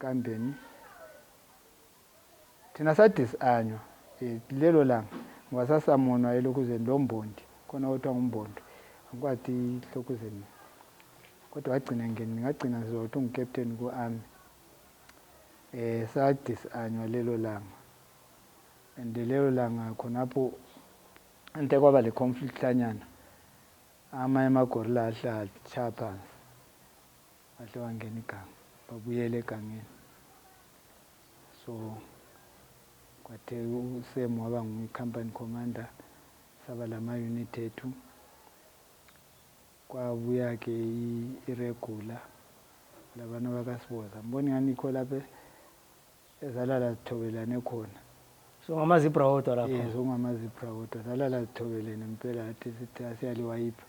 enkambeni thina sadisanywa lelo langa ngoba sasamonwa eLokuzeni loMbondi khona kodwa nguMbondi akwathi iLokuzeni kodwa wagcina ngagcina ngizodwa ungicaptain ku-army sadisanywa lelo langa and lelo langa khonapho ante kwaba le conflict hlanyana amanye amagorilla ahlala chaya phansi ahle wangena iganga babuyele egangeni so kwathe uSem waba ngu-company commander saba lama unit ethu kwabuya ke iregula labantu bakasiboza mboni ngani ikho lapha ezalala zithobelane khona so ngama-ZIPRA wodwa lapho yes ungama-ZIPRA wodwa zalala zithobelene impela athi sithi asiyaliwayipha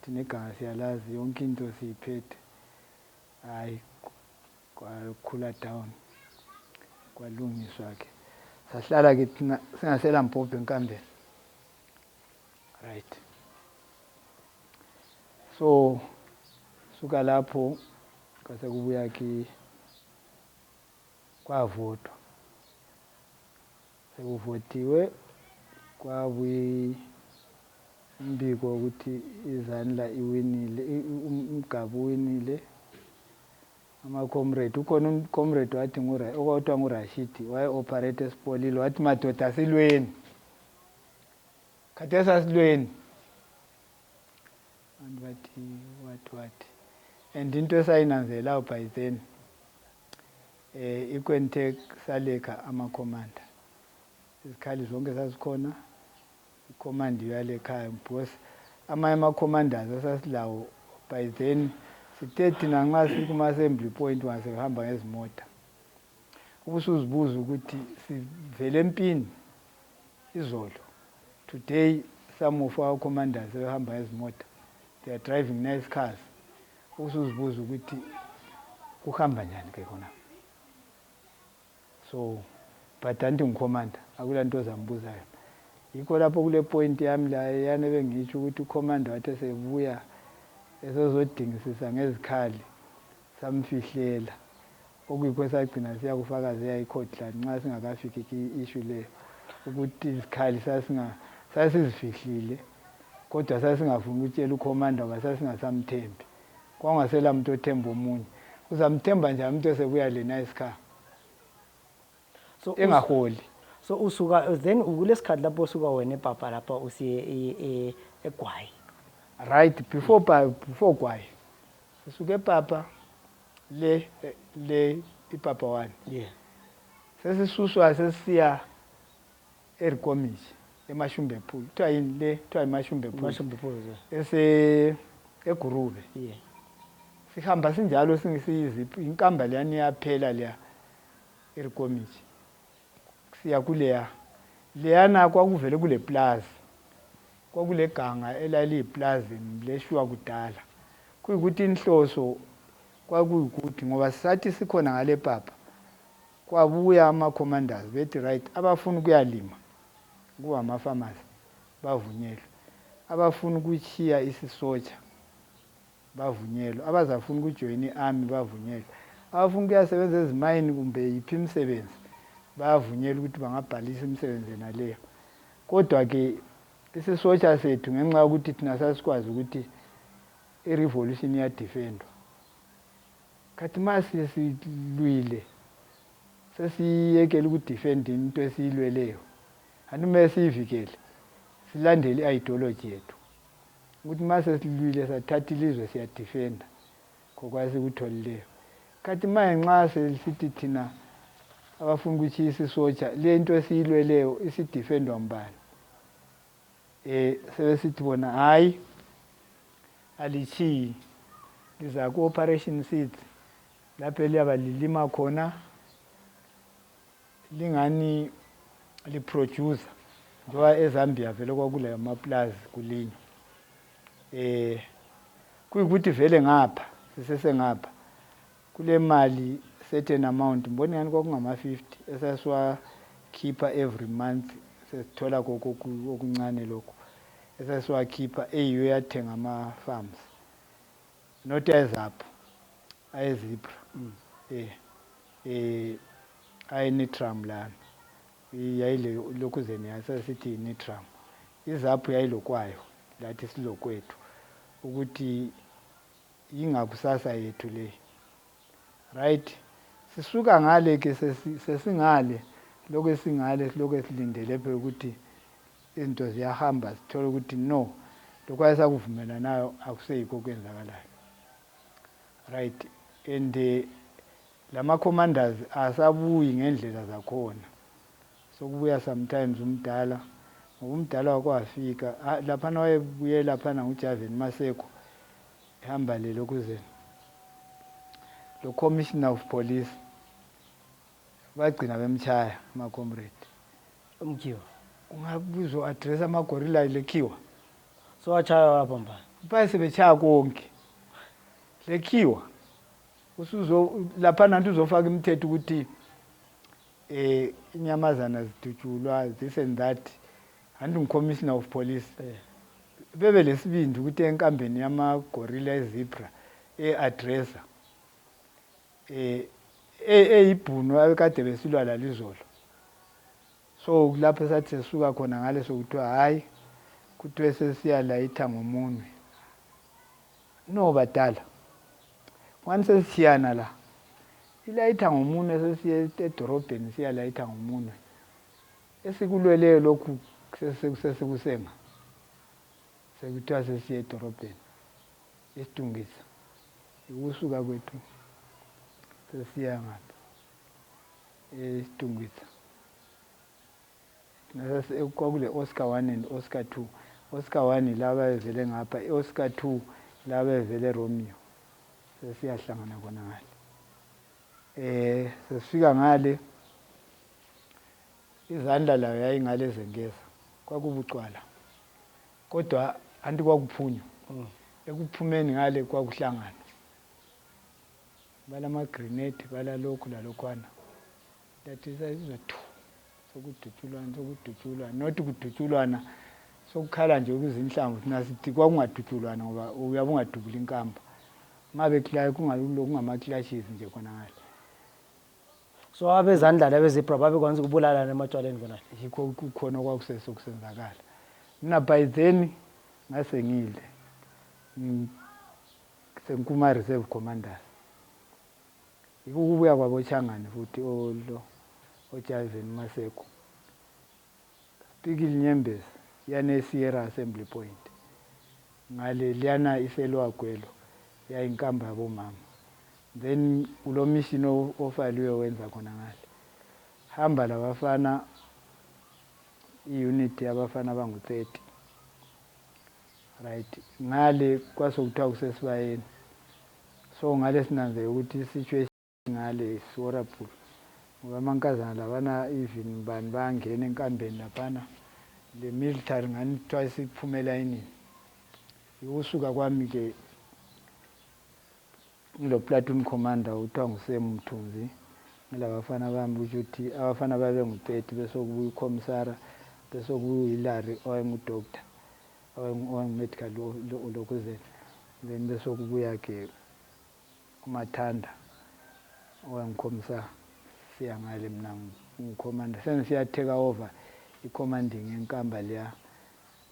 thina iganga siyalazi yonke into siyiphethe hayi kwakhula down kwalungiswa ke sahlala ke thina singasela Mpombe enkambeni right so suka lapho kwase kubuya ke kwavotwa sekuvotiwe kwabuye umbiko ukuthi iZANLA iwinile umgaba uwinile ama-comrade ukhona umcomrade wathi okwathiwa nguRashidi waye-operate esipolilo wathi madoda silweni khathesi asilweni abantu bathi what and into esayinanzelayo by then ikwente salekha amakhomanda izikhali zonke zazikhona ikhomandi yalekhaya because amanye ama-commanders asasilawo by then sithe thina nxa sikuma-assembly point wasehamba ngezimota ubusuzibuza ukuthi sivele empini izolo today some of our commanders sebehamba ngezimota they are driving nice cars ubusuzibuza ukuthi kuhamba njani ke khona so but anti ngikhomanda akulanto ozambuzayo yikho lapho kule point yami la yana bengitsho ukuthi ukhomanda wathi sebuya esezodingisisa ngezikhali samfihlela okuyikho sagcina siyakufakazela iCourtland nxa singakafiki i-issue leyo ukuthi izikhali sasizifihlile kodwa sasingafuni ukutshela ukhomanda ngoba sasingasamthembi kwangasela muntu othemba omunye uzamthemba nje umuntu esebuya le nice car so engaholi so usuka then kulesikhathi lapho usuka wena ePapa lapha usiye eGwayi right before Gwayi sisuke ePapa le iPapa 1 yeah sesisuswa sesiya eRikomishi eMashumbe Pool kuthiwa yini le kuthiwa iMashumbe Pool egurube yeah sihamba sinjalo singisiyiZIPRA inkamba leyani yaphela leya eRikomishi siya kuleya leyana kwakuvele kule plaza kwakule ganga elaliyiplaza leshwa kudala kuyikuthi inhloso kwakuyikuthi ngoba sathi sikhona ngale Papa kwabuya ama-commanders bethi right abafuna ukuyalima kuba ama-farmers bavunyelwe abafuna ukuchiya isisotsha bavunyelwe abazafuna ukujoyina i-army bavunyelwe abafuna ukuyasebenza ezimayini kumbe yiphi imisebenzi bavunyelwe ukuthi bangabhalisa imisebenzi naleyo kodwa ke isisotsha sethu ngenxa yokuthi thina sasikwazi ukuthi i-revolution iyadefendwa kathi mase silwile sesiyekela ukudefend into esiyilweleyo anume siyivikele silandele i-ideology yethu ukuthi mase silwile sathatha ilizwe siyadefenda kokwazi ukutholileyo kathi manje nxa sesithi thina abafuna ukuthi isisotsha le into esiyilweleyo isidefendwa mbani sebesithi bona hayi alichiyi liza ku-operation seeds lapho eliyaba lilima khona lingani liproducer njengoba eZambia vele kwakule amaplazi kulinywa kuyikuthi vele ngapha sisesengapha kule mali certain amount mboni ngani kwakungama-50 esasiwakhipha every month sesithola okuncane lokho esasiwakhipha eyiyo yathenga ama-farms not ezapho ayeZIPRA ayinitram lana yayile lokuzeni yasasithi initram izaphu yayilokwayo lathi silokwethu ukuthi ingakusasa yethu le right sisuka ngale ke sesingale lokho esingale lokho esilindele phela ukuthi izinto ziyahamba sithola ukuthi no lokwayesakuvumela nayo akuseyikho kwenzakalayo right and lama commanders asabuyi ngendlela zakhona sokubuya sometimes umdala ngoba umdala wakwafika lapha wayebuye lapha nguJavin Maseko ehamba le lokuzeni lo commissioner of police bagcina bemchaya ama comrade umkhiwa ungabuzo address amagorilla lekhiwa so wachaya lapha mba base bechaya konke lekhiwa usuzo lapha nantu uzofaka imithetho ukuthi inyamazana zidutshulwa this and that andu commissioner of police bebe lesibindi ukuthi enkambeni yamagorilla eZIPRA addressa eyibhuno abekade besilwa lalizolo so lapho sathi sesuka khona ngale sokuthiwa hayi kuthiwe sesiya layitha ngomunwe no badala kwani sesiyana la ilayitha ngomunwe sesiye edorobheni siya layitha ngomunwe esikulweleyo lokhu sesikusenga sekuthiwa sesiye edorobheni esidungisa ukusuka kwethu sesiya ngapha esidungisa kwakule Oscar 1 and Oscar 2 Oscar 1 laba evele ngapha Oscar 2 laba evele Romeo sesiyahlangana khona ngale sesifika ngale izandla layo yayingale zengeza kwakubucwala kodwa anti kwakuphunywa ekuphumeni ngale kwakuhlangana balama grenade bala lokhu lalokwana that is izothu sokudutshulwana not kudutshulwana sokukhala nje ukuzinhlamvu thina sithi kwakungadutshulwana ngoba uyabungadubula inkamba ngabe clay kungama clashes nje khona ngale so abezandla labeZIPRA babekwanza ukubulala ematshwaleni khona yikho kukhona kwakusesokusenzakala mina by then ngasengile senkuma reserve commanders ukubuya kwaboChangane futhi oJavin Maseko Spikiri Nyembezi yane Sierra assembly point ngale liyana iselwa kwelo yayinkamba yabomama then kulo mission ofaliwe wenza khona ngale hamba labafana iunit yabafana bangu 30 right ngale kwasokuthiwa kusesibayeni so ngale sinanze ukuthi situation ngale horrible ngoba amankazana labana even bani bangena enkambeni laphana le military ngani twice iphumela yini ukusuka kwami ke ngilo platoon commander uthiwa nguSemthunzi ngilabafana bami ukuthi abafana babe ngu30 bese kubuya uComsara bese kubuya uHilary owayengudoctor owayengumedical lokuzeni then bese kubuya ke kuMathanda owangikhomisa siya ngale mina ngicommander senisiya take over icommanding enkamba leya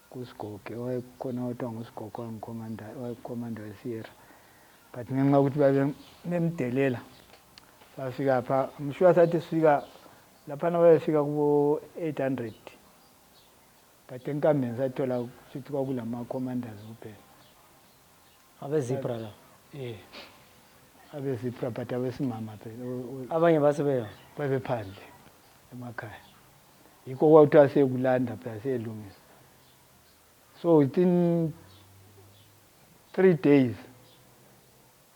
kuSigoge owayekhona othiwa nguSigogo owayecommander weSierra but ngenxa ukuthi babe nemdelela safika pha mshuwa sathi sifika lapha wayefika kubo 800 but enkambeni sathola ukuthi kwakulama commanders kuphela abeZIPRA la abeZIPRA but abesimama phela abanye basebeya babephandle emakhaya yikho kwathiwa sekulanda phela seyilungisa so within 3 days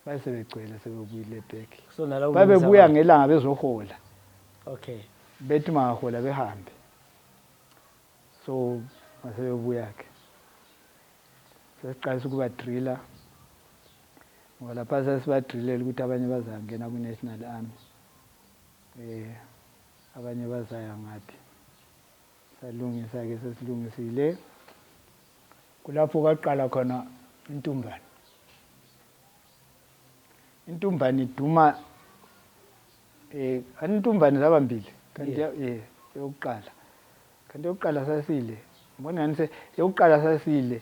basebegcwele sebebuyile back so nalawo babebuya ngelanga bezohola okay bethi mangahola behambe so basebebuya ke sesiqalisa ukuba driller ngoba lapha sesibadrillela ukuthi abanye bazangena ku-National Army abanye bazaya ngaphi salungisa ke sesilungisile kulapho kwaqala khona intumbane iduma Anintumbane zabambili kanti yokuqala. Kanti yokuqala sasile. Ngibona ngani yokuqala sasile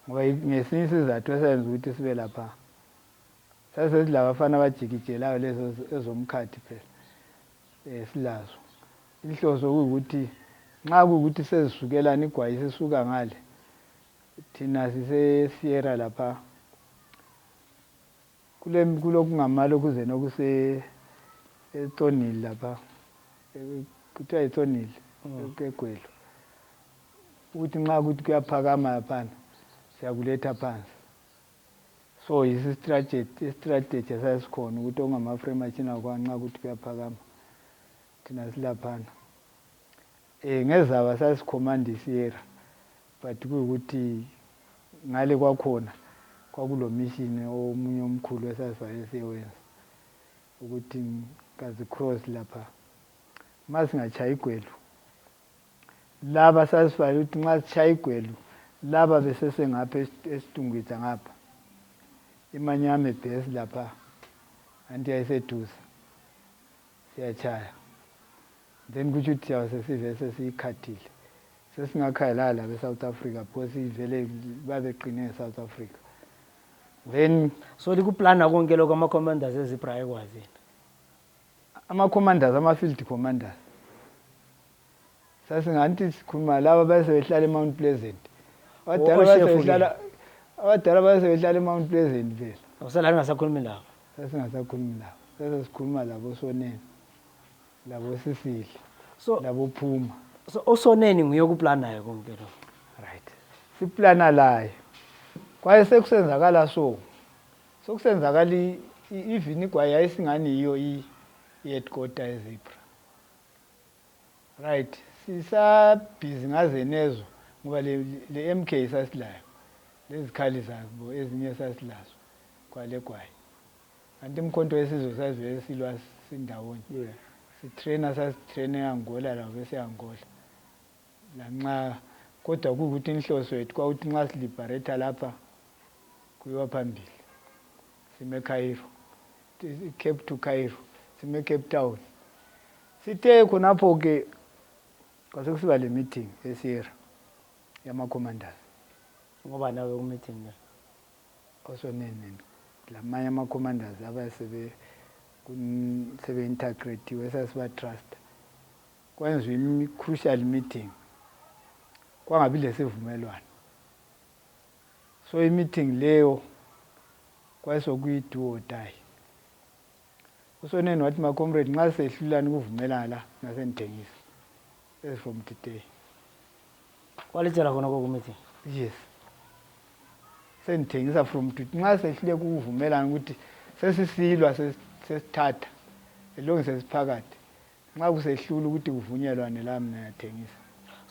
ngoba ngesinye isizathu esenza ukuthi sibe lapha. Sasesilaba abafana abajikijelayo lezo ezomkhathi phela. Silazo. Inhloso ukuthi nxa kuyukuthi sezisukelana igwayi sisuka ngale. Thina sise-Sierra lapha. Kulokungamalo kuze nokuse eTonile lapha. Kuthiwa eTonile eGwelo. Ukuthi nxa kuthi kuyaphakama laphana siyakuletha phansi. So strategy esasikhona ukuthi ongamaframe machine akwanxa ukuthi kuyaphakama. Thina silaphana. Ngezaba sasicommand Sierra but kuyukuthi ngale kwakhona kwakulo mission omunye omkhulu esasivale siyenza ukuthi kazi cross lapha masingachaya igwelo laba sasivale ukuthi nxa sichaya igwelo laba besese ngapha esitungwitha ngapha imanyame base lapha anti yayiseduza siyachaya then kuthi siyabe sesive sesiyikhathile sesingakhayela la eSouth Africa because ivele babeqine eSouth Africa. Then so likuplana konke lokho ama commanders eZIPRA ekwazini. Ama commanders ama-field commanders. Sasingathi sikhuluma laba basebehlala eMount Pleasant. Abadala basebehlala eMount Pleasant vele. Awusalani ngasakhulumi labo. Sasingasakhulumi labo. Sasikhuluma labo Sonene. Labo Sisili. So labo Phuma. So osoneni nguyokuplanayo konke lokho. Right. Siplana layo. Kwaye sekusenzakala sokusenzakala even igwayi yayisingani yiyo i-headquarter eZIPRA. Right. Sisabhizi ngaze nezo ngoba le MK sasilayo. Lezikhali zabo ezinye sasilazo kwale gwayi. Kanti imkhonto yesizwe sasivele silwa sindawonye. Sasitrain eAngola la bese Angola. Lanxa kodwa ukuthi inhloso yethu kwauthi nxa siliberate lapha kuyiwa phambili. Sime Cairo. Cape to Cairo. Sime Cape Town. Sithe khonapho ke kwase kusiba le meeting eSierra yama commanders. Ngoba nawe ku meeting le. Osonene lamanye ama commanders abasebe integrate wesasiba trust. Kwenziwa crucial meeting. Kwangabi lesivumelwano. So i-meeting leyo kwayisokuyi do or die. Usonene wathi ma comrade nxa sehlulana ukuvumelana la nasenithengisa. As from today. Kwalitshela khona ku meeting. Yes. Senithengisa from today. Nxa sehlule ukuvumelana ukuthi sesisilwa sesithatha. Elonge sesiphakathi. Nxa kusehlula ukuthi kuvunyelwane la mina yathengisa.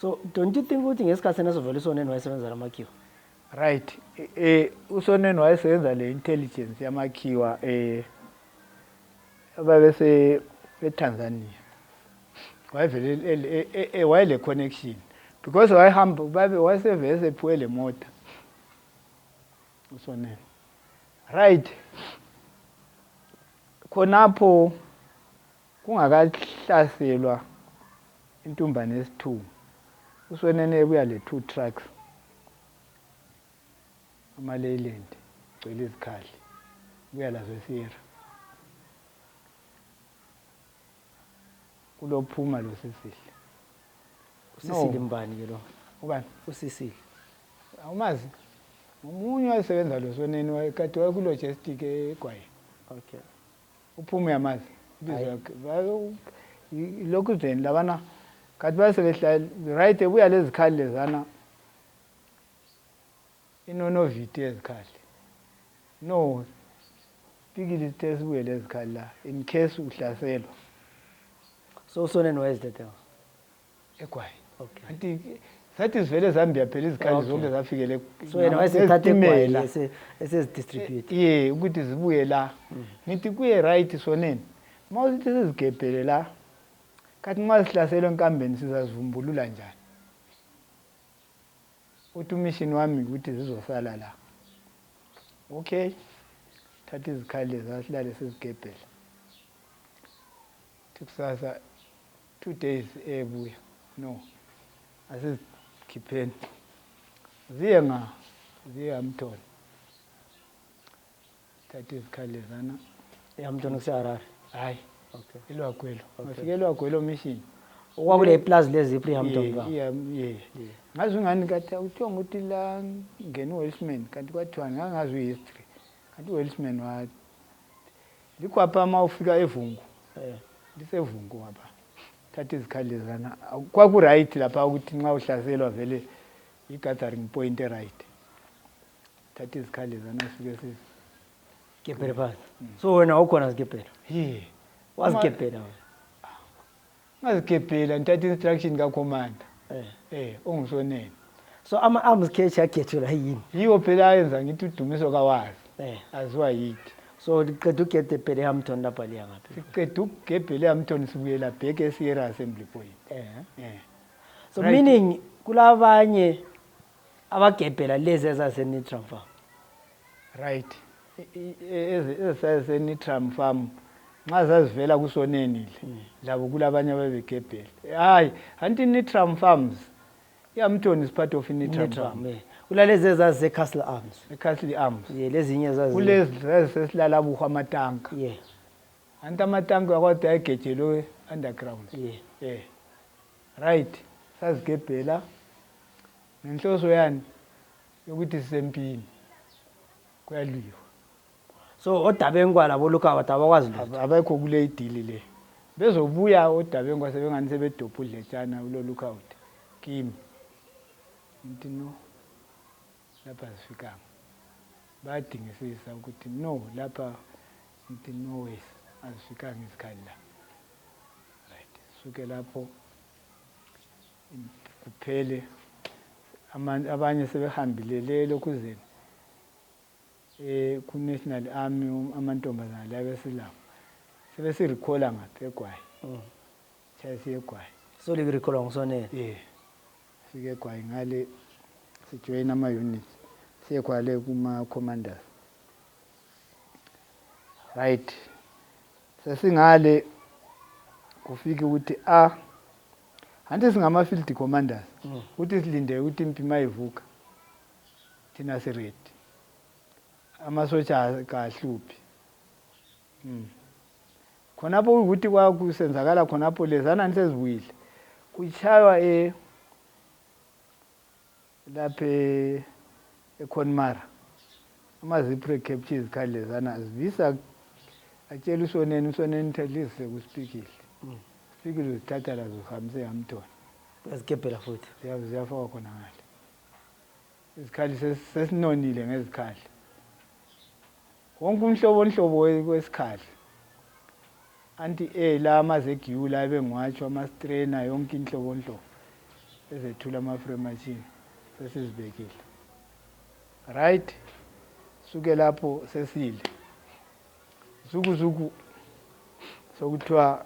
So don't you think ukuthi ngesikhathi nesovela usonene wayesebenza lamakhiwa? Right. Usonene wayesebenza le intelligence yamakhiwa ababese eTanzania. Wayevele wayele connection because wayehamba wayesevele sephuwe le mota. Usonene. Right. Khonapho kungakahlaselwa intumbane yesithumo. Usonene ebuya le 2 trucks. Ama-Leyland gcwele izikhali. Buya lazo eSierra. Kulophuma lo Sisili. Usisili mbani ke lo? Ubani? Usisili. Awumazi. Umunye wayesebenza lo Sonene wayekade wayeku-logistic eGwayi. Okay. Uphuma yamazi. Lokhu then labana kade basebehlala right ebuya lezikhali lezana. Inonoviti ezikhali. No. Pikili tesibuye lezikhali la in case uhlaselwa. So Sonene wayezithethe. eGwayi. Okay. Anti sathi sivele Zambia phela izikhali zonke zafikele. So yena wayesethathe eGwayi esezi-distribute. Ukuthi zibuye la. Ngithi kuye right Sonene. Mawuthi sizigebhele la. Kathi nxa sihlaselwe enkambeni sizazivumbulula njani? Uthi mission wami ukuthi zizosala la. Okay. Thatha izikhali zasilale sizigebhele. kusasa 2 days ebuya no asizikhipheni ziye amthona thatha izikhalizana ehamtoni kuseharare hayi okay elwagwelo ngafika elwagwelo mission okwakule plus le-ZIPRA ehamtoni ba ngazi ungani kade kuthiwa nguthi la ngene uwelshman kanti kwathiwa ngangazi uhistory kanti uwelshman wathi likhwapha uma ufika evungu lisevungu wapha thatha izikhalizana kwakuright lapha ukuthi nxa uhlaselwa vele i-gathering point right thatha izikhalizana sifike sisi gebhele phansi so wena ukhona zigebhela wazigebhela ngazigebhela ngithatha instruction kakhomanda ongisonene so ama-arms catch agethula yini yiwo phela ayenza ngithi udumiso kawazi aziwa yithi so liqeda ugebhele ehamtoni lapha liya ngaphi siqeda ukugebhele ehamtoni sibuyela bheke esiyera assembly point so meaning kulabanye abagebhela lezi ezasenitram farm right ezasenitram farm nxa zazivela kusonenile labo kulabanye ababegebhele hayi anti nitram farms ihamtoni is part of nitram farm kulalezi ezazise-castle arms e-castle arms lezinye kulezi zazisesilala buho amatanka anti amatanka yakwade ayegejelwe underground right sazigebhela nenhloso yani yokuthi sisempini kuyaliwa so odabengwa labo lookout abakwazi lutho abekho kule idili le bezobuya odabengwa sebengani sebedopha udletshana kulo lookout kimi ngithi no lapha sifikanga bayadingisisa ukuthi no lapha ngithi no ways asifikanga isikhali la right suke lapho kuphele abanye sebehambile le lokhuzeni ku-National Army amantombazana la besilapho sebesirikhola ngapha eGwayi chayisa eGwayi so likurikhola ngusonele sike eGwayi ngale sijoyina ama-units siyekhwale kuma-commanders right sesingale kufike ukuthi anti singama-field commanders ukuthi silinde ukuthi impi mayivuka thina siredi amasotsha kahluphi khonapho ukuthi kwakusenzakala khonapho lezana nisezibuyile kuchaywa lapha eConmara ama-ZIPRA capture izikhali lezana zivisa atshela usoneni thelise kuSpikiri Spikiri uzithatha lazo zihambise ehamtoni uyazigebhela futhi ziyafakwa khona ngale izikhali sesinonile ngezikhali wonke umhlobo wesikhali anti la amazegyula ebengwatsho amastrena yonke inhlobo ezethula ama-frame machine sesizibekile right suke lapho sesile zuku sokuthiwa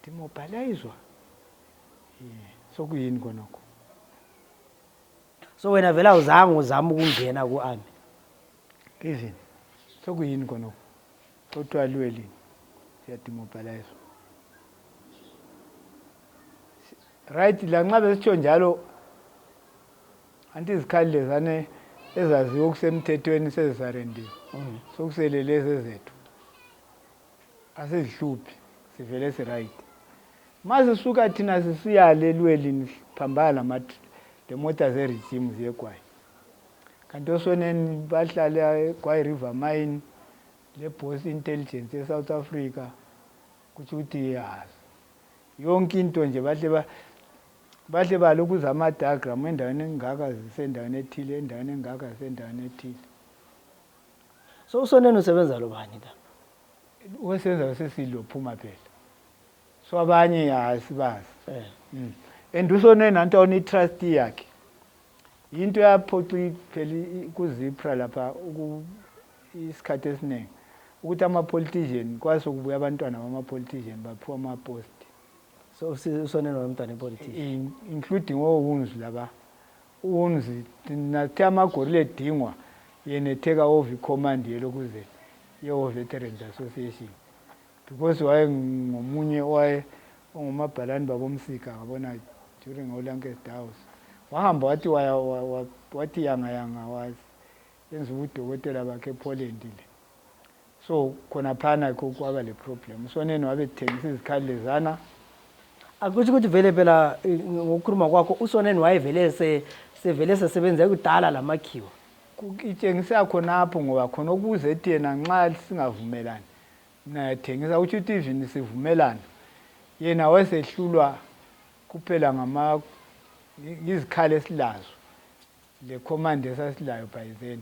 demobilizwa sokuyini konoko so wena vela uzange uzama ukungena ku-army even sokuyini konoko kuthiwa liwelini siyademobilizwa right la nxa besitsho njalo anti izikhali lezane ezaziwe okusemthethweni sezisarendiwe sokusele lezi ezethu asizihluphi sivele siright masisuka thina sisiyale elwelini phambana lemota zeregime zeGwayi kanti osoneni bahlala eGwayi River Mine le-Boss Intelligence eSouth Africa kuthi ukuthi yazi yonke into nje bahle balokhu zama-diagram endaweni engaka zisendaweni ethile endaweni engaka zisendaweni ethile so usoneni usebenza lo bani la usebenza sesilo phuma phela so abanye asibazi and usoneni antoni i-trustee yakhe into yaphoxa phela ku-ZIPRA lapha isikhathi esiningi ukuthi ama-politician kwase kubuya abantwana bama-politician baphiwa ama-post so usoneni womntwana epolitician including owunzi laba unzi nathe amagorilla edingwa yena etheka over command yelokuzeni ye-Veterans Association because wayengomunye ongumabhalane babomsika ngabona during oLankest House wahamba wathi yanga yenza ubudokotela bakhe ePoland le so khona phana kwaba le problem Soneni wabethengisa izikhali lezana akuthi ukuthi vele phela ngokukhuluma kwakho uSoneni wayevele sevele sesebenza kudala lamakhiwa itshengisa khonapho ngoba khona okuze ethi yena nxa singavumelani nayathengisa ukuthi even sivumelana yena wayesehlulwa kuphela izikhali esilazo le command esasilayo by then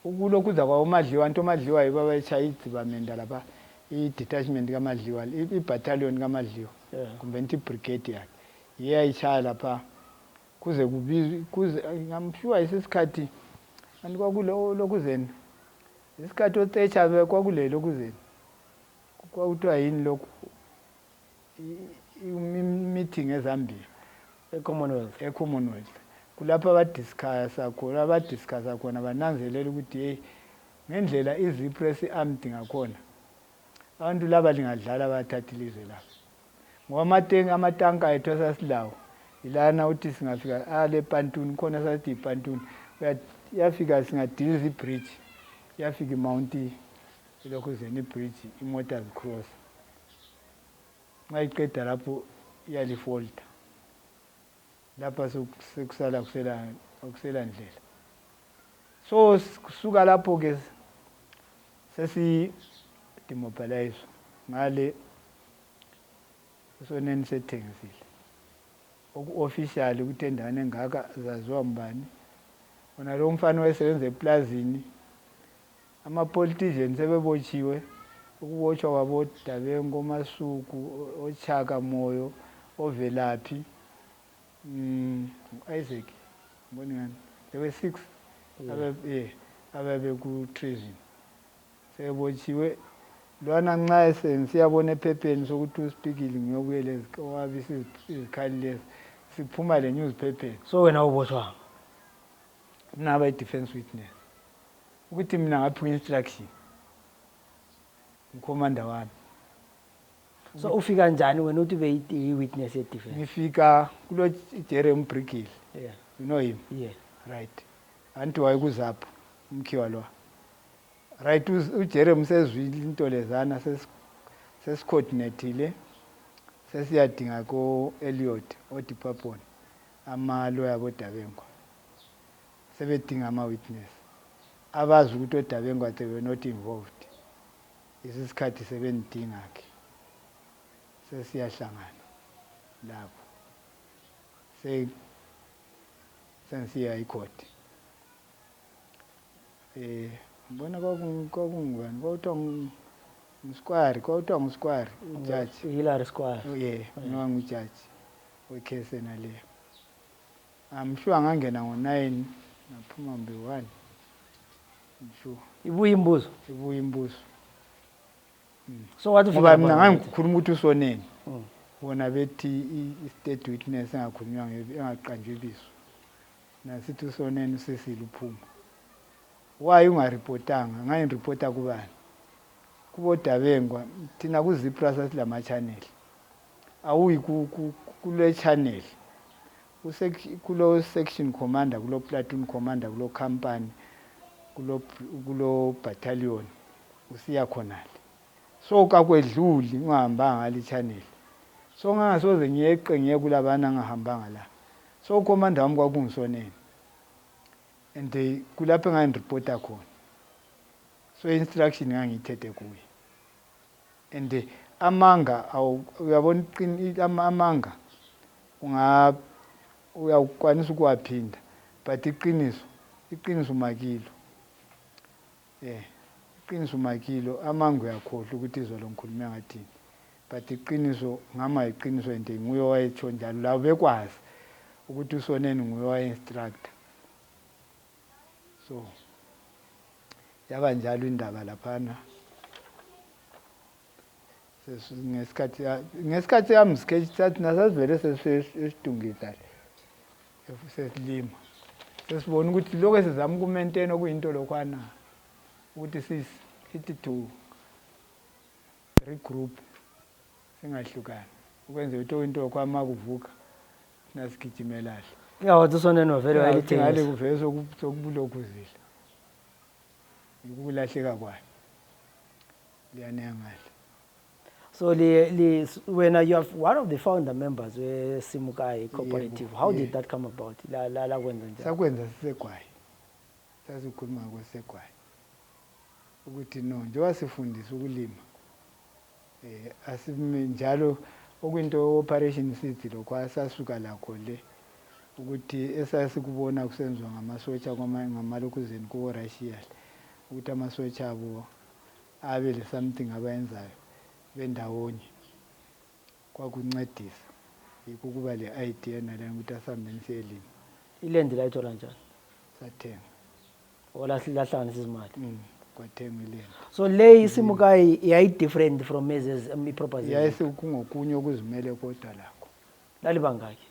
ukulokhuza kwa uMadliwa uMadliwa yibo abayitshaya idzibamenda lapha i-detachment kaMadliwa i-battalion kaMadliwa kumbe i-brigade yakhe yayitshaya lapha kuze I'm sure isikhathi kanti kwakulokuzeni isikhathi oThatcher kwakule lokuzeni kwakuthiwa yini lokhu meeting eZambia eCommonwealth kulapha abadiscussa khona bananzelela ukuthi hey ngendlela iZIPRA esi-armed ngakhona abantu laba lingadlala bathatha ilizwe lapha ngoba amatanka ethu asasilawo ilana uthi singafika le Pantuni khona sathi iPantuni yafika singadiliza ibridge yafika iMount lokuzeni ibridge imoto zicross mayiqeda lapho iyalifolda lapha sekusala okusela ndlela so kusuka lapho ke sesi demobilize ngale Soneni sethengisile oku-official ukuthi endaweni engaka zaziwa mbani ona lo mfana wayesebenza eplazini ama-politicians sebebotshiwe ukubotshwa kwabo Dabengu oMasuku oChaka Moyo oVelaphi Isaac ngiboni ngani there were 6 ababe ku treason sebebotshiwe lwana nxa siyabona ephepheni sokuthi uSpikiri ngiyobuyela owabisa izikhali lezi siphuma le newspaper so wena ubotshwa naba i-defense witness ukuthi mina ngaphi instruction ucommander wami so ufika njani wena uthi be-witness ye-defense ngifika kulo Jeremy Brigil you know him right anti wayekuzapho umkhiwa lo right uJeremy sezwile into lezana sesicoordinatile sesiyadinga ko Elliot oDipapon amaloya boDabengu sebedinga ama-witness abazi ukuthi oDabengu they were not involved isikhathi sebendingakhe sesiyahlangana lapho sensiya icourt ngibona kwakungani kwakuthiwa ngusquare ujaji Hilary Square noma ngujaji wekhesi naleyo I'm sure angangena ngo9 naphuma mbe1 sure ibuye imbuzo so wathi ngoba mina ngangikhuluma ukuthi uSoneni bona bethi i-state witness engakhulunywa engaqanjwe ibizo nasithi uSoneni usesile uphuma why ungarepotanga ngayirepota kubani kubo Dabengwa thina kuZIPRA sasilama channel awuyi kule channel kulo section commander kulo platoon commander kulo company kulo battalion usiya khonale so kakwedluli ungahambanga ngale channel so ngangasoze ngiye kulabana ngahambanga la so commander wami kwakungisoneni and kulapho engayirepota khona so instruction ngangiyithethe kuye and amanga uyabona amanga uyakwanisa ukuwaphinda but iqiniso makilo iqiniso makilo amanga uyakhohlwa ukuthi izolo ngikhulume ngathini but iqiniso ngama iqiniso and nguye owayetsho njalo la bekwazi ukuthi uSoneni nguye owaye-instructor so yaba njalo indaba laphana ngesikhathi yami sketch sathi nasasivele sesidungisa sesilima sesibona ukuthi lokho esizama ukumaintain okuyinto lokhwana ukuthi sithi to regroup singahlukani ukwenza ukuthi into kwama kuvuka nasigijimelahle wathi usonene wavele wayelithengisa ngale kuvele sokubulokuzila ukulahleka kwayo liyanengahle. So when you are one of the founder members we-Simukai cooperative, how did that come about? La kwenza njani? Sakwenza sisegwayi. Sasikhuluma kwesegwayi. Ukuthi no, njengoba sifundisa ukulima. Njalo okwinto operation city lokho sasuka lakho le ukuthi esasikubona kusenziwa ngamasotsha ngamalokuzeni ko Russia ukuthi amasotsha abo abe le something abayenzayo bendawonye kwakuncedisa yikho kuba le idea nale ukuthi asambeni siyelima. Ilendi la ithola njani? Sathenga. Olahlanisa izimali. Kwathenga ilendi. So le Simukai yayi different from Mez's properties. Yayise kungokunye okuzimele kodwa lakho. Lalibangaki?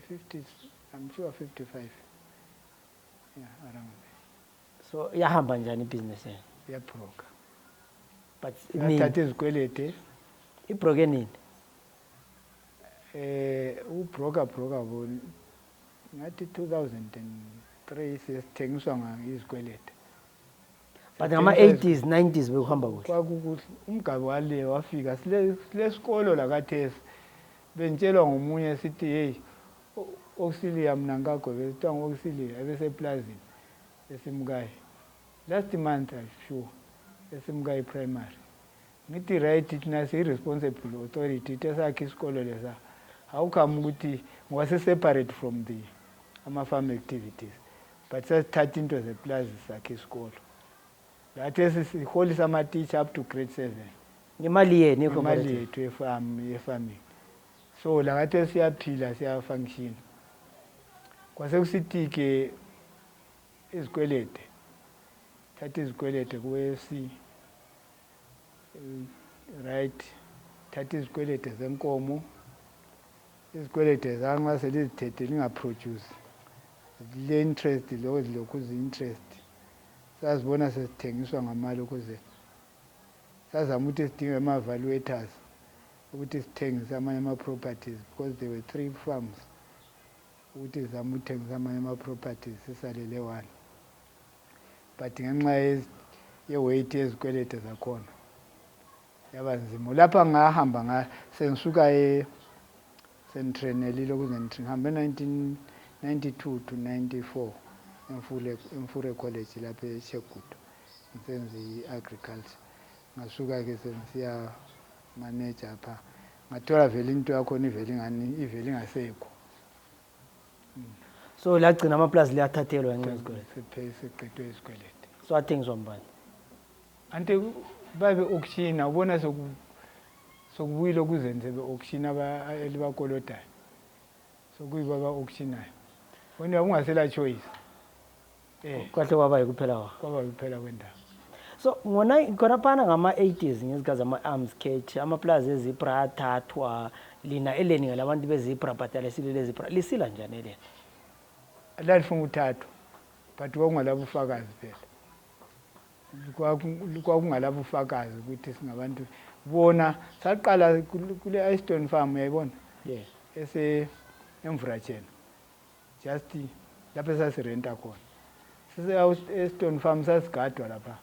50, I'm sure 55. Yeah, around. So yahamba njani business yenu? Yabroka. But thatha izikwelete. Ibroke nini? Ubroka bo ngathi 2003 sesithengiswa izikwelete. But ngama 80s 90s bekuhamba kuhle. Kwakukuhle umgabe wale wafika silesikolo la kathesi bentshelwa ngomunye sithi hey Auxilia mina ngagwebe kuthiwa ngo-Auxilia ebeseplazini eSimukai last month I'm sure eSimukai primary ngithi right thina siyi-responsible authority tesakhe isikolo lesa awukhama ukuthi ngoba separate from the ama-farm activities but sasithatha into zeplazi sakhe isikolo lathi siholisa ama-teacher up to grade 7 imali yeni imali yethu ye-farming so la ngathi siyaphila siyafunction kwase kusithi-ke izikwelete thatha izikwelete ku-AFC right thatha izikwelete zenkomo izikwelete zanxa selizithethe lingaproduce le interest lokhu zi-interest sazibona sesithengiswa ngamali ukuze sazama ukuthi sidinge ama-valuators ukuthi sithengise amanye ama-properties because there were 3 farms ukuthi zizama ukuthengisa amanye ama-properties sisalele 1 but ngenxa ye-weight yezikwelete zakhona yaba nzima lapha ngahamba sengisuka sentrenelile ukuze ngihambe 1992 to 94 Emfure College lapha eShegudo ngisenza i-agriculture ngasuka-ke sengisiya manager apha ngathola vele into yakhona ivele ingasekho. So lagcina amaplazi liyathathelwa ngenxa yezikwelete. Seqedwe izikwelete. So athengiswa mbani? Ante babe auction ubona sokubuyile kuzenze be-auction elibakolodayo sokuyiba ba-auctionayo wena ungasela choice kahle kwabaye kuphela kwendaba. So khona phana ngama-80s ngezikhathi zama-arms catch amaplazi e-ZIPRA athathwa lina eleninga labantu be-ZIPRA but alisile le-ZIPRA lisila njani elena? Lalifuna uthathwa but kwakungalabo ufakazi phela kwakungalabo ufakazi ukuthi singabantu bona saqala kule Eastern farm uyayibona emvratsheni just lapho sasirenta khona Eastern farm sasigadwa lapha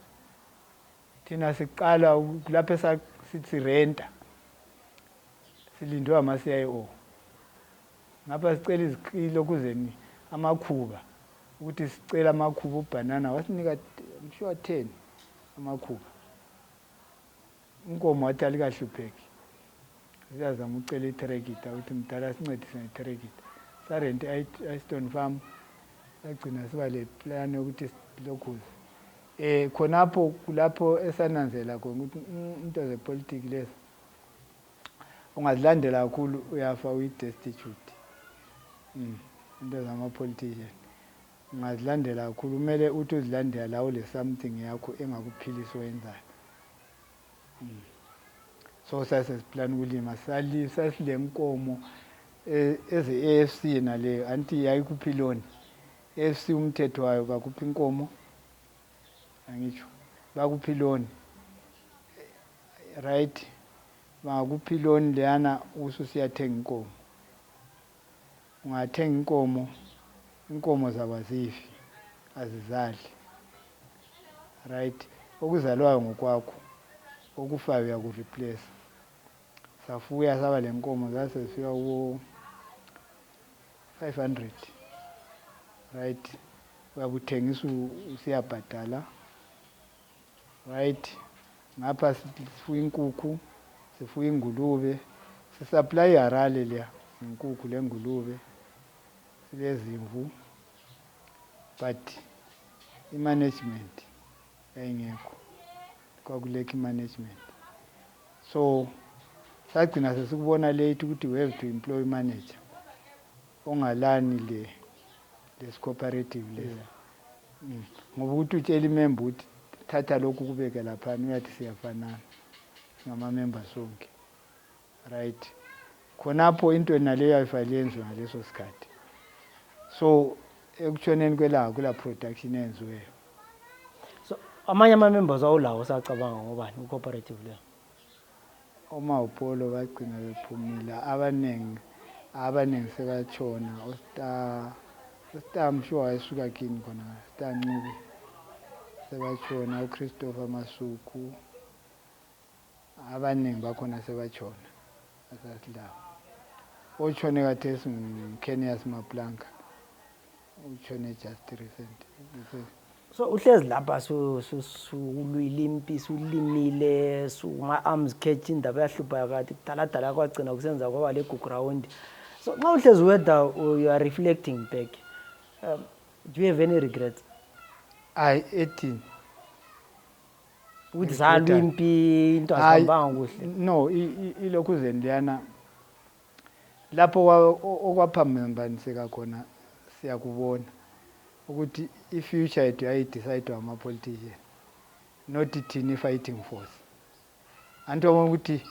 thina siqala lapho sirenta silindwe ama-CIO ngapha sicela izikilo kuzeni amakhuba ukuthi sicela amakhuba ubhanana wasinika I'm sure 10 amakhuba inkomo wathi alikahlupheki siyazama ucela itrekita ukuthi mdala sincedise ngetrekita sarente Eastern farm sagcina siba le plan yokuthi silokhuze khonapho kulapho esananzela khona ukuthi into zepolitiki lezi ungazilandela kakhulu uyafa uyi-destitute into zama-politician ungazilandela kakhulu kumele uthi uzilandela lawo le something yakho engakuphilisa oyenzayo. So sasesiplan ukulima sasile nkomo eze-AFC nale anti yayikuphiloni AFC umthetho wayo bakuphi inkomo angitsho bakuphi loan, right? Bangakuphi loan leyana ususiyathenga inkomo. Ungathenga inkomo zabazifi azizali, right? Okuzalwayo ngokwakho okufayo uyakureplace. Safuya saba le nkomo zase zifika ku 500, right? Uyabuthengisa usiyabhadala, right? Ngapha sifuya inkukhu, sifuya ingulube, sisupply iharale leya inkukhu lengulube lezimvu, but i-management ayingekho, kwakuleka i-management. So sagcina sesikubona late ukuthi we have to employ manager ongalani lesi cooperative lesi. Ngoba ukuthi utshela imember ukuthi thatha lokhu kubeke lapha uyathi siyafanana ngama-member sonke, right? Khonapho into naleyo ayifayilenzwe ngaleso sikhathi. So ekutshoneni kwelanga kula production enziweyo. So amanye ama-members awulawo sacabanga ngobani ku-cooperative leyo? Omawupolo bagcina bephumile, abaningi sebatshona. Ustar msure wayesuka kini khona, Star Ncube sebatshona, uChristopher Masuku, abaningi bakhona sebatshona asasilawo. Otshone khathesi nguKenias Maplanka, utshone just recent. So uhlezi lapha sulwilimpi sulimile suma-arms catch indaba yahlupha kade kudala kwagcina kusenza kwaba le ground. So nxa uhlezi weda you are reflecting back, do you have any regrets? Ethini ukuthi zalwimpi into azihambanga kuhle? No, ilokhu zendiyana lapho okwaphambaniseka khona siyakubona ukuthi i-future yethu yayidecide ama-politician, not thina i-fighting force. Anto ukuthi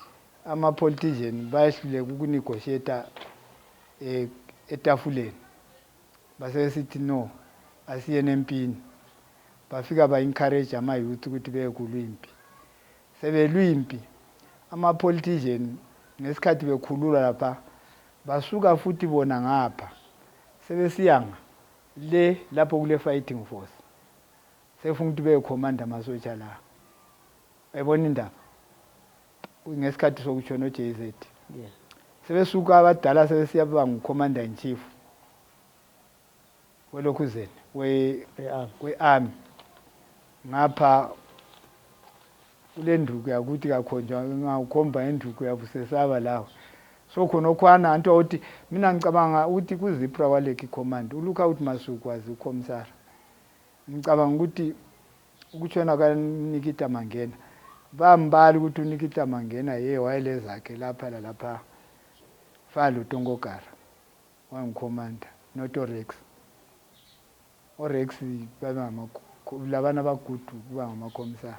ama-politician bayehluleka ukunegotiate etafuleni, base sithi no asiye nempini. Bafika ba-encourage ama-youth ukuthi beye kulwimpi. Sebelwimpi ama-politician ngesikhathi bekhulula lapha basuka futhi bona ngapha sebesiyanga le lapho kule fighting force, sefuna ukuthi beye commander amasotsha la. Uyabona indaba ngesikhathi sokutshona uJZ, yeah, sebesuka abadala sebesiyaba ngucommander in chief welokhuzeni we-army. Ngapha kule nduku yakuthi kakhonjwa ngawukhomba induku yabusesaba lawo. So khona okwana anto uthi mina ngicabanga ukuthi ku-ZIPRA waleki command uLookout Masuku wazi ukhomsara. Ngicabanga ukuthi ukutshona kaNikita Mangena bambali ukuthi uNikita Mangena wayele zakhe lapha lalapha falo Tongokara wangicommanda not Rex. Rex labana bagudu kuba ngamakhomsara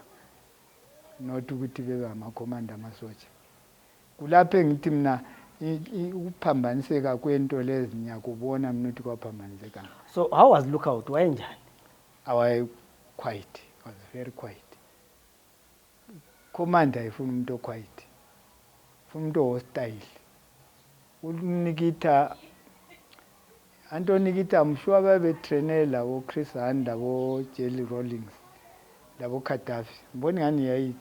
not ukuthi bebe amakhomanda amasotsha. Kulapho engithi mina ukuphambaniseka kwento lezi ngiyakubona mina ukuthi kwaphambaniseka. So how was Lookout? Wayenjani? Quiet, was very quiet. Commander ifuna umuntu quiet, ifuna umuntu hostile. Unikita Nikita msure babetrainela labo Chris Handa bo Jelly Rawlings labo Gaddafi. Mboni ngani yayi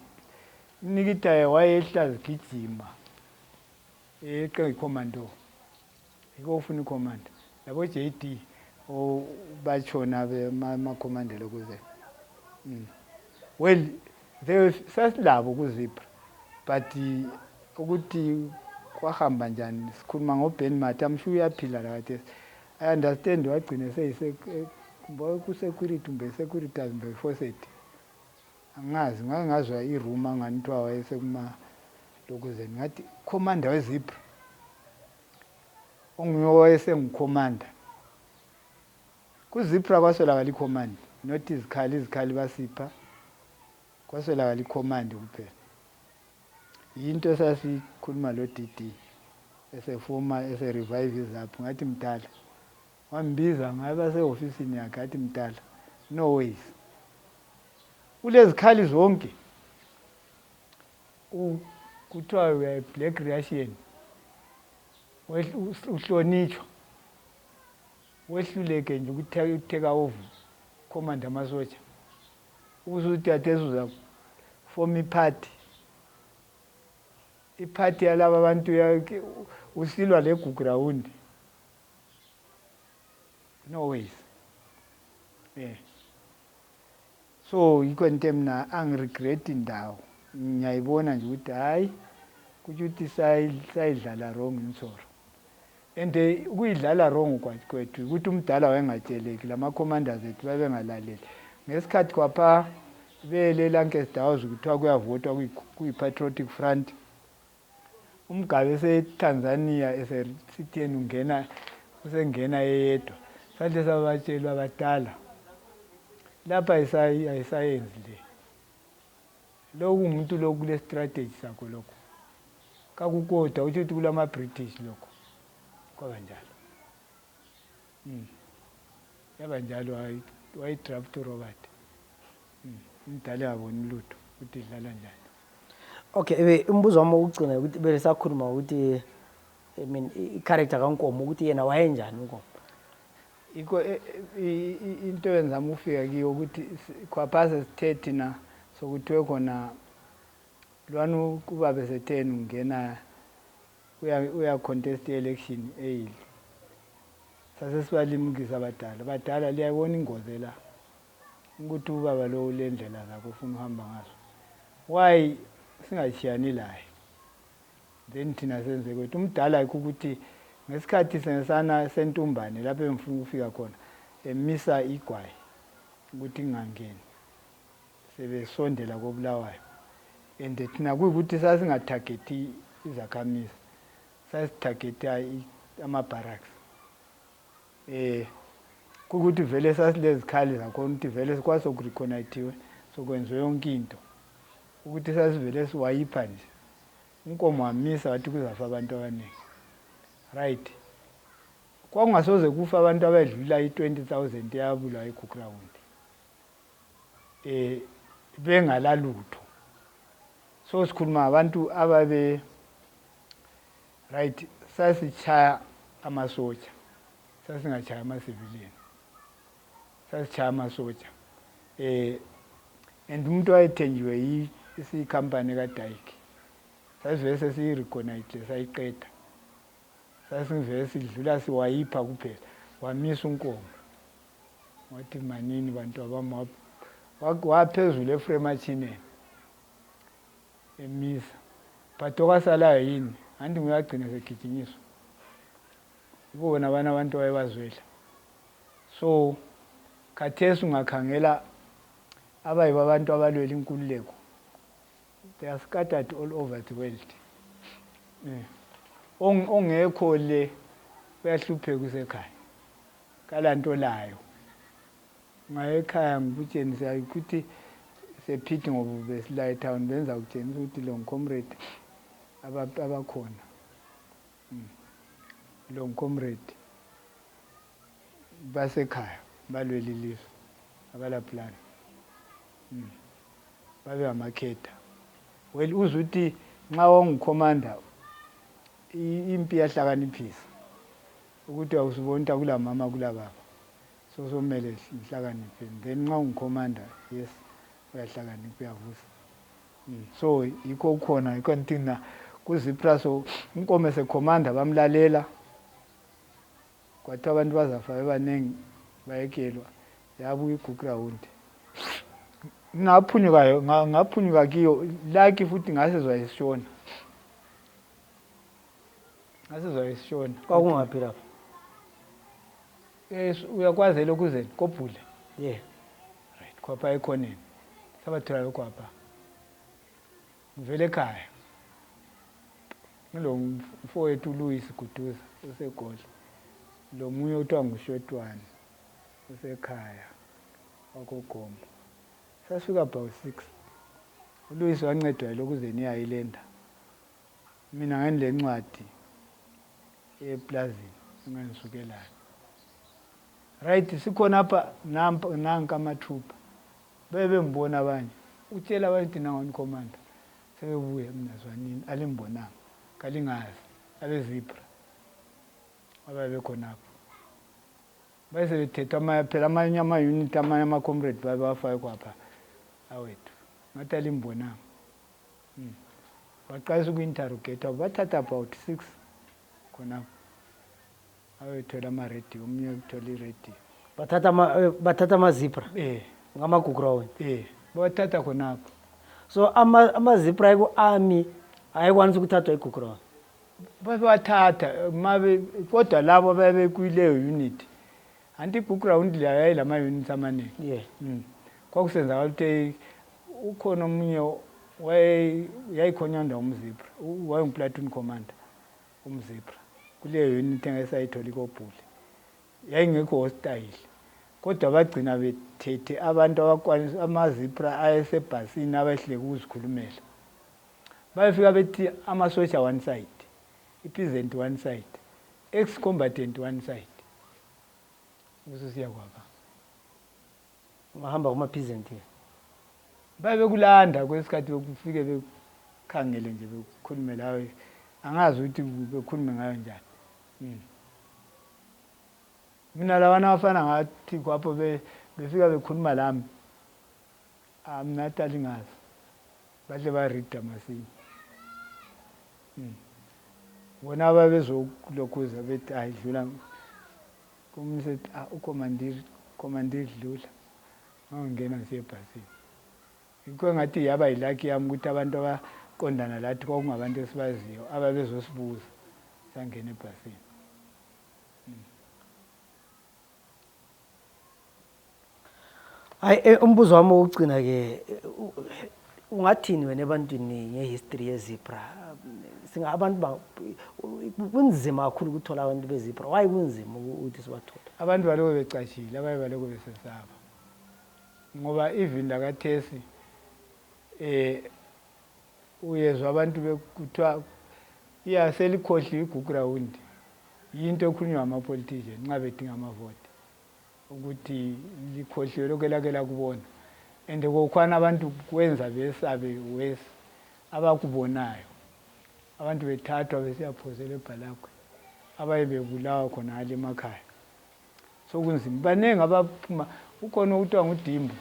Nikita wayehla zigijima commando, ikofuna icommand labo JD bachona ama-commander lokuze. Well, they sasilabo ku-ZIPRA, but ukuthi kwahamba njani sikhuluma ngoBen Mathi, I'm sure uyaphila la kade. I understand wagcina ku-security mbe security mbe force. Angazi ngazwa iruma nganithiwa wayesekuma lokuzeni ngathi commander we-ZIPRA onguye wayesengucommander ku-ZIPRA. Kwaswelakala icommand, not izikhali basipha, kwaswelakala icommand kuphela. Yinto sasikhuluma lo DD esefuma revive izapho ngathi mdala wambiza ngaba se-ofisini yakhe athi mdala no ways ulezikhali zonke kuthiwa uya black Russian uhlonitshwa wehluleke nje ukuteka over command amasotsha usuthi athezuza form iphathi yalaba bantu usilwa leground no ways so yikho into mina angiregret indawo ngiyayibona nje ukuthi hayi kuthi sayidlala wrong insoro and ukuyidlala wrong kwethu ukuthi umdala wayengatsheleki lama commanders ethu babengalaleli ngesikhathi kwapha bele Lancaster House kuthiwa kuyavotwa kuyi-patriotic front umgabe eseTanzania esitheni usengena yedwa sathi sabatshelwa abadala lapha ayisayenzi le lokhu umuntu lokhu kule strategy sakho lokho kakukodwa uthi kulama British lokho kwabanjalo yabanjalo wayidraft Robert umdala yabona lutho ukuthi idlala njani. Okay, umbuzo wami ukugcina ukuthi bese sakhuluma ukuthi i-character kaNkomo ukuthi yena wayenjani uNkomo. Into enzama ufika kiyo ukuthi kwaphase sithethe na sokuthiwe khona lwana kuba besetheni ungena uya contest election eyili sase sibalimukisa abadala liyayibona ingozi la ukuthi ubaba lo ulendlela zakho ufuna uhamba ngazo why singashiyani laye then thina senze kwethu umdala ukuthi ngesikhathi senesana sentumbane lapho engifuna ukufika khona emisa igwayi ukuthi ngingangeni sebesondela kobulawayo and thina kuyikuthi sasingatargeti izakhamisi sasitargeta ama-barracks kukuthi vele sasilezikhali zakhona ukuthi vele sikwazi ukureconnectiwe sokwenziwe yonke into ukuthi sasivele siwayipha nje uNkomo wamisa wathi kuzafa abantu abaningi right kwakungasoze kufa abantu abadlula i-20,000 yabula eGugurawundi bengalalutho so sikhuluma abantu ababe right sasichaya amasotsha sasingachaya ama-civilian sasichaya amasotsha and umuntu wayethenjiwe isikampani kaDaiki sasivele sesiyireconnecte sayiqeda sasivele sidlula siwayipha kuphela wamisa uNkomo wathi manini bantu abama waphezulu efremachineni emisa but okwasalayo yini anti nguyagcina segijinyiswa ibona abantu bayebazwela so khathesi ungakhangela abayibo abantu abalwela inkululeko they are scattered all over the world ongekho le uyahlupheka usekhaya kalanto layo ngayekhaya ngikutshengisa ukuthi sephithi ngoba besila town benza ukutshengisa ukuthi lo comrade abakhona lo comrade basekhaya balwela ilizwe abala plan babe amakhetha well uzuthi nxa wongukhomanda impi yahlakaniphisa ukuthi awusibona kula mama kula baba so somele sihlakaniphe then nxa ungukhomanda yes uyahlakanipha uyavusa so yikho khona yikho ntina ku-ZIPRA so uNkomo sekhomanda bamlalela kwathi abantu bazafa bebaningi bayekelwa yabuya iGugurawundi ngaphunyuka kiyo laki futhi ngasezwa isishona kwakungaphi lapho uyakwazi lokuzeni kobhule right kwapha ekhoneni sabathola lokho apha ngivele ekhaya ngilo mfowethu Louis Guduza useGoli lo munye uthiwa nguShotwane usekhaya wakogombo sasifika about 6 uLouis wancedwa lokuzeni iyayilenda mina ngenile ncwadi eplazini enganisukelayo right sikhona apha nanka amathupha bebembona abanye utshela abanye thina ngomkomanda sebebuye mina zwanini alimbonanga kalingazi abe-ZIPRA ababekhonapho bese bethetha phela amanye ama-unit amanye ama-comrade babafake kwapha awethu ngathi alimbonanga baqalisa uku-interrogate bathatha about 6 khonapho awethola ama-radio omunye uthola i-radio bathatha ama-ZIPRA ngama-ground bathatha khonapho so ama-ZIPRA ku-army ayekwanisa ukuthathwa i-ground babathatha kodwa labo babekuyileyo unit anti i-ground leyo yayilama-units amaningi kwakusenzakala ukuthi ukhona omunye yayikhonyanda umZIPRA wayengu-platoon commander umZIPRA kuleyo unit engasayithola ikobhuli yayingekho hostile kodwa bagcina bethethe abantu abakwanisa ama-ZIPRA ayesebhasini abehleke ukuzikhulumela bayefika bethi amasoja one side i-peasant one side ex-combatant one side ususiya kwapha ungahamba kuma-peasant babekulanda kwesikhathi bekufike bekhangele nje bekhulume lawe angazi ukuthi bekhulume ngayo njani mina labana abafana ngathi kwapho befika bekhuluma lami mina talingazi bahle barida masinya bona babezokulokhuza bethi ayidlula kumsethi ukomandiri dlula ngangena siye ebhasini yikho ngathi yaba yilaki yami ukuthi abantu abaqondana lathi kwakungabantu esibaziyo ababezosibuza sangena ebhasini hayi umbuzo wami wokugcina-ke ungathini wena ebantwini ngehistory ye-ZIPRA abantu kunzima kakhulu ukuthola abantu be-ZIPRA waye kunzima ukuthi sibathole abantu baloko becashile abanye baloko besesaba ngoba even lakathesi uyezwa abantu kuthiwa selikhohliwe i-ground yinto ekhulunywa ngama-politician nxa bedinga amavoti ukuthi likhohliwe lokho elake lakubona and kokhwana abantu kwenza besabe wesi abakubonayo abantu bethathwa besiyaphosela eBhalakwe abaye bebulawa khona ngale emakhaya sokunzima baningi abaphuma ukhona okuthiwa ngudimbu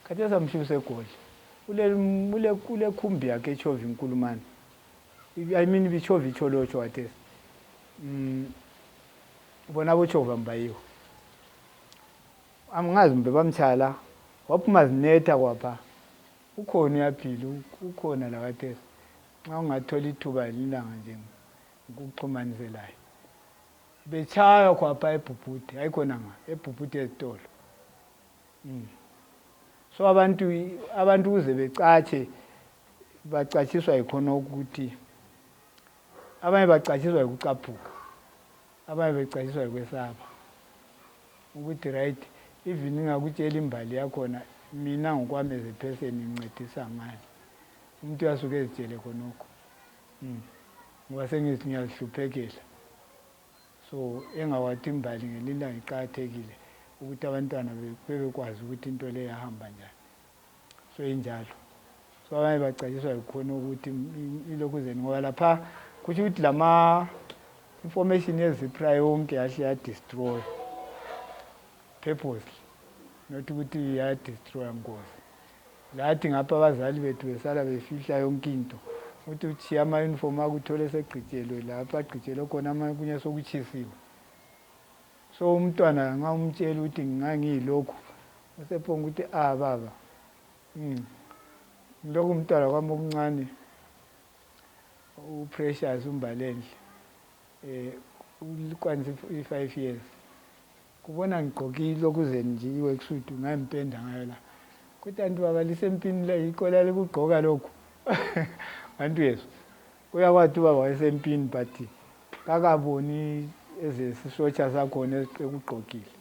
khathesi amshiya useGoli ule khumbi yakhe eChovi Nkulumane I mean biChovi Cholocho wathesi bona boChova mbayiwo angazi mbe bamtshala waphuma zinetha kwapha ukhona uyaphila ukhona la kathesi nxa ungathola ithuba lilanga nje ukuxhumaniselayo bechaya kwapha eBhubhuti ayikhona nga eBhubhuti ezitolo so abantu uze becatshe bacatshiswa yikhona ukuthi abanye bacatshiswa yikucaphuka abanye becatshiswa yikwesaba ukuthi right even ngakutshela imbali yakhona mina ngokwami as a person ngincedisa ngani umuntu uyasuke ezitshele khonokho ngoba ngiyahluphekela so engawathi imbali ngelinda ngiqakathekile ukuthi abantwana bebekwazi ukuthi into le yahamba njani so injalo so abanye bacatshiswa yikhona ukuthi ilokhuzeni ngoba lapha kusho ukuthi lama information ye-ZIPRA yonke yahle yadestroy purposely not ukuthi yadestroy ngozi lathi ngapha abazali bethu besala befihla yonke into ukuthi uchiya ama-uniform akuthole segqitshelwe lapha agqitshelwe khona akunye sokuchisiwe so umntwana nxa umtshela ukuthi ngangiyilokhu usephonga ukuthi baba ngilokhu umntwana kwami okuncane uPrecious uMbalenhle ukwanisa i5 years kubona ngigqokile lokuzeni nje iworksuit ngayimpenda ngayo la kuthi antu baba lisempini la ikola lekugqoka lokho antu yeso uyakwathi baba wayesempini but kakaboni ezesisotsha sakhona ekugqokile